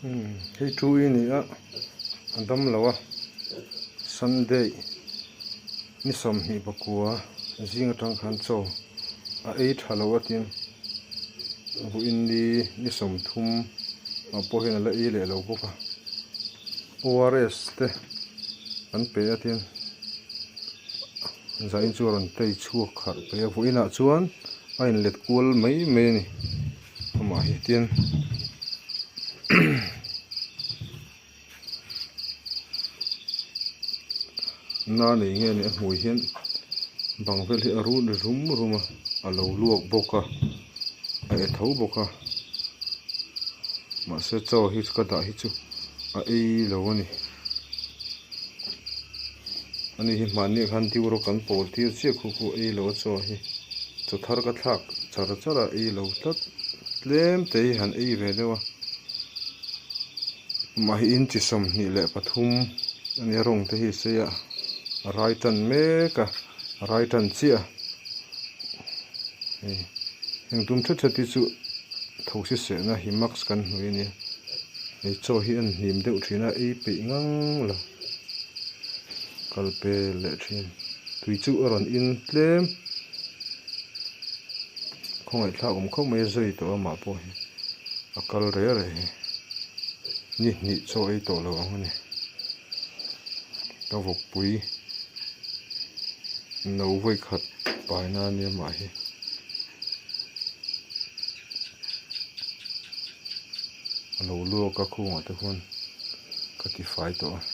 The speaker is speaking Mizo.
Hei thu i ni a a dam lo a Sunday ni 24 zing atang khan chaw a ei tha lo a tin vawiin ni ni 30 ah pawh hian a la ei leh lo bawk a ORS te an pe a tin zain chu a rawn tei chhuak kharh pe a vawiin ah chuan a inlet kual mai mai a ni amah hi tin na nei nge ni a hmui hian bang vel hi a rut rum rum a a lo luak bawk a a e tho bawk a mahse chaw hi ka dah hi chu a ei lo a ni. Ani hi hmanni ah khan diu rawk kan pawl tir chiah khu khu ei lo a chaw hi chaw thar ka thlak char char a ei lo tlat tlem te hi han ei ve deuh a mah hi inchi 23 ania rawng te hi a sei a a rai tan mek a a rai tan chiah a hei heng tum thet thet hi chu tho hrisehna hi mask kan hnui ania hei chaw hi a hnim deuh thin a ei peih ngang lo. Kal pel leh thin. Tui chu a rawn in tlem. Khawngaih thlak awm khawp mai a zai tawh a mah pawh hi a kal reh reh hi. Ni hnih chaw ei tawh lo ang a ni. Ka vawkpui no vawi khat pai na ania mah hi. A lo luak a khungah te khuan ka ti fai tawh a.